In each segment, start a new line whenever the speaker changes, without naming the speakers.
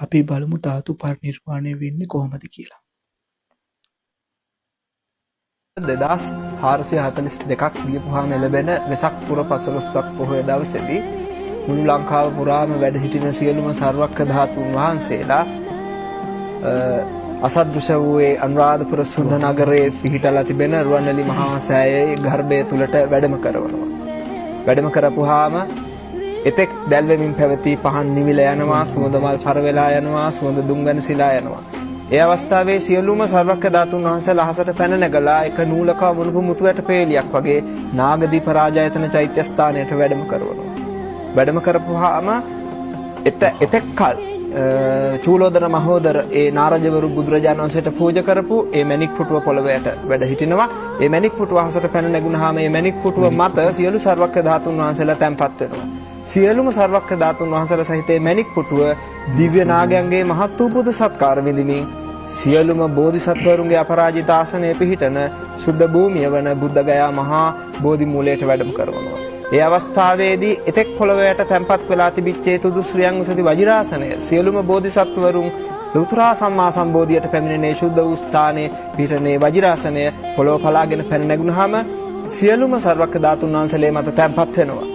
අපි බලමු ධාතු පරිනිර්වාණය වෙන්නේ කොහොමද කියලා.
2442ක් ගියපුවාම ලැබෙන වෙසක් පුර 15ක් පොහොය දවසේදී මුළු ලංකාව පුරාම වැඩ සිටින සියලුම සර්වක්ඛ ධාතුන් වහන්සේලා අසදෘශ වූ අනුරාධපුර සුන්ද නගරයේ පිහිටලා තිබෙන රුවන්වැලි මහා සෑයේ ගර්භය තුලට වැඩම කරවනවා. වැඩම කරපුවාම එතෙක් දැල්වෙමින් පැවති පහන් නිවිලා යනවා, සුවඳ මල් පර වෙලා යනවා, සුවඳ දුම් වැනසිලා යනවා. ඒ අවස්ථාවේ සියලුම සර්වක්ඛ ධාතුන් වහන්සේලා අහසට පැන නැගලා එක නූලක මුණුපු මුතු ඇට පේලියක් වගේ නාගදීප රාජායතන චෛත්‍ය ස්ථානයට වැඩම කරවනවා. වැඩම කරපුවාම එතෙක් කල් චූලෝදර මහෝදර ඒ නාරජවරු බුදුරජාණන් වහන්සේට පූජා කරපු ඒ මැණික් පුටුව පොළවයට වැඩ හිටිනවා. ඒ මැණික් පුටුව අහසට පැන නැගුණාම ඒ මැණික් පුටුව මත සියලු සර්වක්ඛ ධාතුන් වහන්සේලා තැන්පත් වෙනවා. සියලුම සර්වක්ඛ ධාතුන් වහන්සේලා සහිත ඒ මැණික් පුටුව දිව්‍ය නාගයන්ගේ මහත් වූ පුද සත්කාර විඳිමින් සියලුම බෝධිසත්වරුන්ගේ අපරාජිත ආසනය පිහිටන සුද්ධ භූමිය වන බුද්ධ ගයා මහා බෝධි මූලයට වැඩම කරනවා. ඒ අවස්ථාවේදී එතෙක් පොළොවට තැන්පත් වෙලා තිබිච්ච ඒ තුදු ශ්‍රියං උසති වජිරාසනය සියලුම බෝධිසත්වරුන් ලෝතර සම්මා සම්බෝධියට පැමිණෙන ශුද්ධ වූ ස්ථානයේ පිහිටන වජිරාසනය පොළොව පලාගෙන පැන නැගුණාම සියලුම සර්වක්ඛ ධාතුන් වහන්සේලා මත තැන්පත් වෙනවා.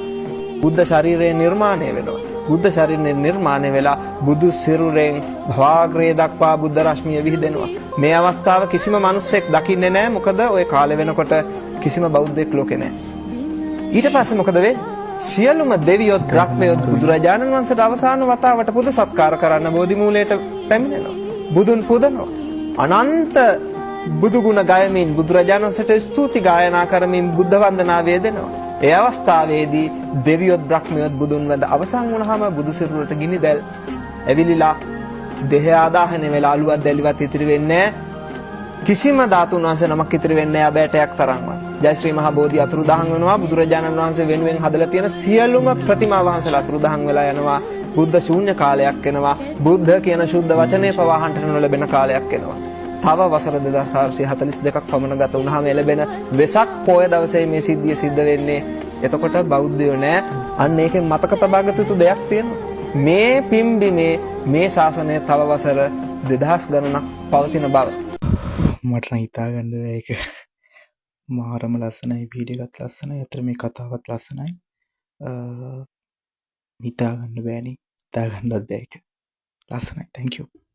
බුද්ධ ශරීරය නිර්මාණය වෙනවා. බුද්ධ ශරීරය නිර්මාණය වෙලා බුදු සිරුරෙන් භවාග්‍රය දක්වා බුද්ධ රශ්මිය විහිදෙනවා. මේ අවස්ථාව කිසිම මිනිස්සෙක් දකින්නේ නැහැ. මොකද ඔය කාලේ වෙනකොට කිසිම බෞද්ධයෙක් ලෝකේ නැහැ. ඊට පස්සේ මොකද වෙන්නේ? සියලුම දෙවියොත් බ්‍රහ්මයොත් බුදුරජාණන් වහන්සේට අවසාන වතාවට පුද සත්කාර කරන්න බෝධි මූලයට පැමිණෙනවා. බුදුන් පුදනවා. අනන්ත බුදු ගුණ ගයමින් බුදුරජාණන් වහන්සේට ස්තුති ගායනා කරමින් බුද්ධ වන්දනාව යෙදෙනවා. ඒ අවස්ථාවේදී දෙවියොත් බ්‍රහ්මයොත් බුදුන් වැඳ අවසන් වුණාම බුදු සිරුරට ගිනි දැල් ඇවිලිලා දෙහය ආදාහනය වෙලා අලුවත් දැලිවත් ඉතිරි වෙන්නේ නැහැ. කිසිම ධාතුන් වහන්සේ නමක් ඉතිරි වෙන්නේ නැහැ අබෑටයක් තරම්වත්. ජයශ්‍රී මහා බෝධි අතුරුදහන් වෙනවා. බුදුරජාණන් වහන්සේ වෙනුවෙන් හදලා තියෙන සියලුම ප්‍රතිමා වහන්සේලා අතුරුදහන් වෙලා යනවා. බුද්ධ ශූන්‍ය කාලයක් එනවා. බුද්ධ කියන ශුද්ධ වචනේ පවා අහන්නට නොලැබෙන කාලයක් එනවා. තව වසර 2442ක් පමණ ගත වුණාම එළබෙන වෙසක් පෝය දවසේ මේ සිද්ධිය සිද්ධ වෙන්නේ. එතකොට බෞද්ධයෝ නෑ. අන්න ඒකෙන් මතක තබාගත යුතු දෙයක් තියෙනවා. මේ පිම්බිමේ මේ ශාසනය තව වසර 2000 ගණනක් පවතින බව.
මට නම් හිතා ගන්න බෑ ඒක. මාරම ලස්සනයි, වීඩියෝ එකත් ලස්සනයි. අතර මේ කතාවත් ලස්සනයි. හිතා ගන්න බෑනේ. හිතා ගන්නවත් බෑ ඒක. ලස්සනයි. Thank you.